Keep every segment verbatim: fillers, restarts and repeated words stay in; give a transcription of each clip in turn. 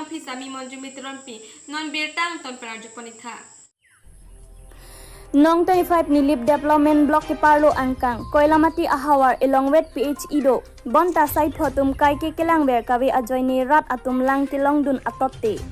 Phisami Monjumi Teronpi, non birta angton pen arjupon-iktha. Nong twenty-five Nilip Development Block keparlo angkang, Koilamati ahavar Elongvet P H E do, bonta saipho atum kaike kelangver kave ajoine rat atum lang kelongdun atotte.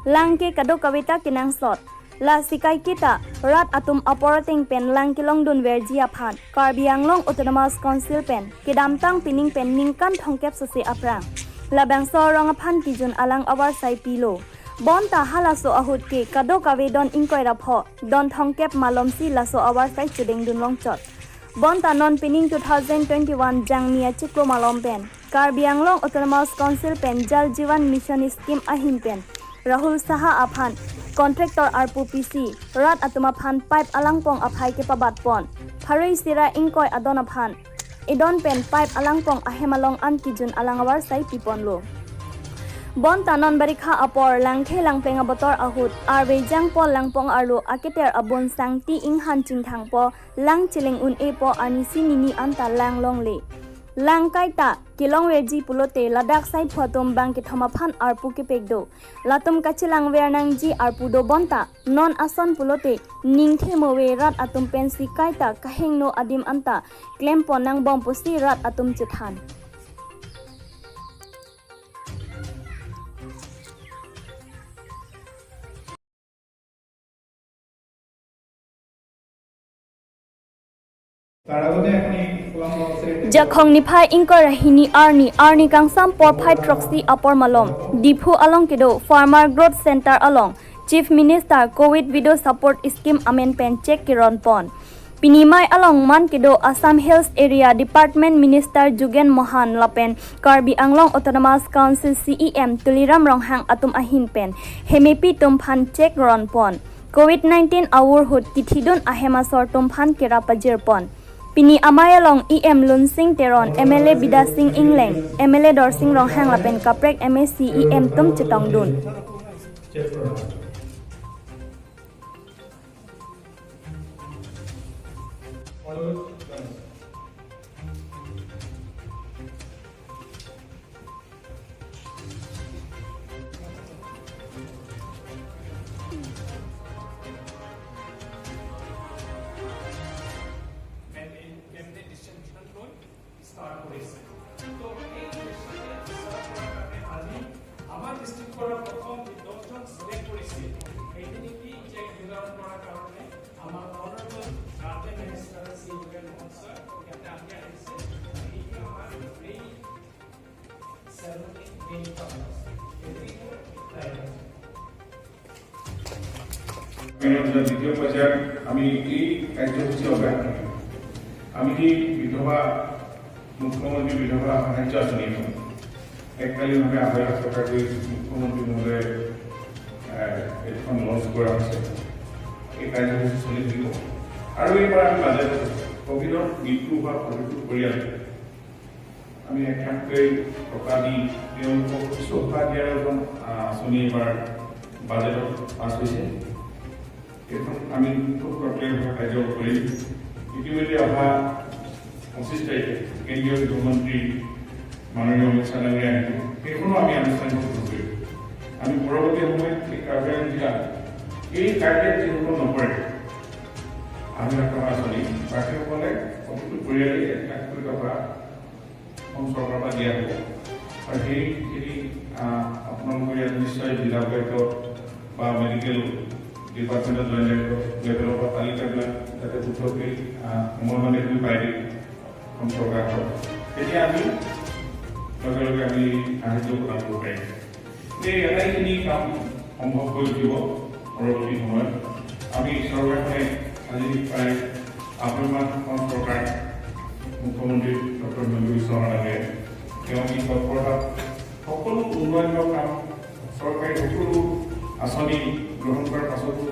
Lang ke kadokave ta kenangsot. Lasi kaike ta, rat atum apor ateng pen lang kelongdunverji aphan, Karbi Anglong Autonomous Council pen, kedamtang pining pen ningkan thomkep sose aphrang, labangso arong aphan kejun alang avarsai pilo. Bonta halaso ahut ke kadokave don ingkoi ra pho, don thomkep malomsi laso avarsai chedengdun longchot. Bonta non pining two thousand twenty-one Jangmi achiklo malom pen, Karbi Anglong Autonomous Council pen Jal Jeevan Mission Scheme ahin pen, Rahul Saha aphan contractor arpu pisi, rat atum aphan pipe alangpong aphai kepabatpon. Pharo isi ra ingkoi adon aphan, edon pen pipe alangpong ahem along an kejun alang avarsai piponlo. Bonta non barikha apor langthe langpleng abotor ahut, arve jangpo langpong arlo aketer abun sangti inghan chingthangpo, lang cheleng un-epo, arnisi nini anta lang longle. Lang kaita kelongverji pulote ladak saipho atum bang kethom aphan arpu kepek do. Latum kachelangver nangji arpu do bonta, non ason pulote ningthe move rat atum pensi kaita kahingno adim anta klempon nangbom pusi rat atum chethan. Jakhong niphai ingkoi ra hini arni, arni kangsam porphai throksi apor malom, Diphu along kedo Farmer Growth Center along Chief Minister Covid Widow Support Scheme amen pen cheque keronpon. Pini amei along man kedo Assam Hills Area Development Minister Jugen Mohan lapen Karbi Anglong Autonomous Council C E M Tuliram Ronghang atum ahin pen hemepi atum aphan cheque ronpon. Covid nineteen aur ahut kethidun ahem asor atum aphan kerap pajirpon. Pini amei along E M Lunsing Teron, M L A Bidya Sing Engleng, M L A Dorsing Ronghang lapen kaprek M A C E M atum chetongdun. Start কৰিছে। তো এই উদ্দেশ্যে start কৰাৰ কাৰণে আজি আমাৰ ডিষ্ট্ৰিক্টৰ পৰা প্ৰথম যি দহজন ছিলেক্ট কৰিছে, সেইখিনি কি চেক যোগান কৰাৰ কাৰণে আমাৰ অনাৰেবল গাৰ্জেন মিনিষ্টাৰ শ্ৰী যোগেন মহন ছাৰ ইয়াতে আহি আহিছে। এইটো আমাৰ মেইন চেৰেমনি, মেইন পাৰ্ট। এইটো দ্বিতীয় পৰ্যায়ত আমি এই কাৰ্যসূচী অব্যাহত ৰাখিম। আমি বিধৱা, মুখ্যমন্ত্ৰী বিধৱা সাহায্য আঁচনি এখন এককালীনভাৱে আহ্বায়ক থকাকৈ মুখ্যমন্ত্ৰী মহোদয়ে, এ, এইখন লঞ্চ কৰা হৈছে। এই কাৰ্যসূচী চলি থাকিব। আৰু এইবাৰ আমি বাজেটত কভিডত মৃত্যু হোৱা প্ৰতিটো পৰিয়াল আমি একাংশকৈ টকা দি তেওঁলোকক কিছু সকাহ দিয়াৰ এখন, আহ, আঁচনি এবাৰ বাজেটত পাছ হৈছে। এইখন আমি খুব তৎপৰভাৱে কাৰ্য কৰিম। ইতিমধ্যে অহা পঁচিছ তাৰিখে কেন্দ্ৰীয় গৃহমন্ত্ৰী মাননীয় অমিত শ্বাহ ডাঙৰীয়া আহিব, সেইখনো আমি আনুষ্ঠানিক ৰূপত কৰিম। আমি পৰৱৰ্তী সময়ত এই কাৰ্বি আংলং জিলাত এই কাৰ্যত যিসকল নপৰে, আমি ৰক্ষা আঁচনি প্ৰাৰ্থীসকলে প্ৰতিটো পৰিয়ালে এক লাখকৈ টকা অসম চৰকাৰৰ পৰা দিয়া হ'ব। আৰু সেইখিনি, আহ, আপোনালোকৰ ইয়াত নিশ্চয় জিলা উপায়ুক্ত বা মেডিকেল ডিপাৰ্টমেণ্টৰ জইণ্ট ডাইৰেক্টৰ লেভেলৰ পৰা তালিকাবিলাক যাতে শুদ্ধকৈ, আহ, সময়মতে গৈ পায়গৈ অসম চৰকাৰৰ পৰা। তেতিয়া আমি লগে লগে আমি সাহায্য প্ৰদান কৰিব পাৰিম। এই আটাইখিনি কাম সম্ভৱ হৈ উঠিব পৰৱৰ্তী সময়ত। আমি চৰকাৰখনে আজি প্ৰায় আঢ়ৈ মাহ অসম চৰকাৰ মুখ্যমন্ত্ৰী ডক্টৰ হিমন্ত বিশ্ব শৰ্মা ডাঙৰীয়াই তেওঁ যি তৎপৰতাত সকলো উন্নয়নৰ কাম, চৰকাৰী সকলো আঁচনি গ্ৰহণ কৰাৰ পাছতো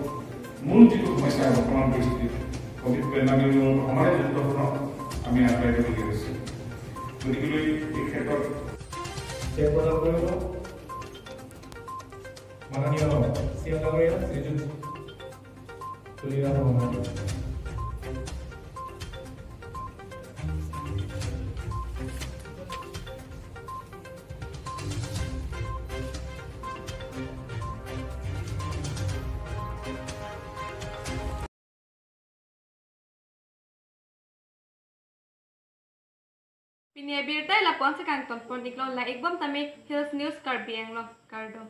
মূল যিটো সমস্যা বৰ্তমান পৰিস্থিতিত কভিড পেণ্ডামিকৰ সমানে যুদ্ধখনত আমি আগুৱাই যাবলগীয়া হৈছে। গতিকেলৈ এই ক্ষেত্ৰত তেওঁ প্ৰদান কৰিব। মাননীয় চি এম ডাঙৰীয়া শ্ৰীযুত তুলিৰাম Ronghang. Pini abirta lapu-an si kangton pon iklo, lang ikbom tame Hills News Karbi Anglong, kardom.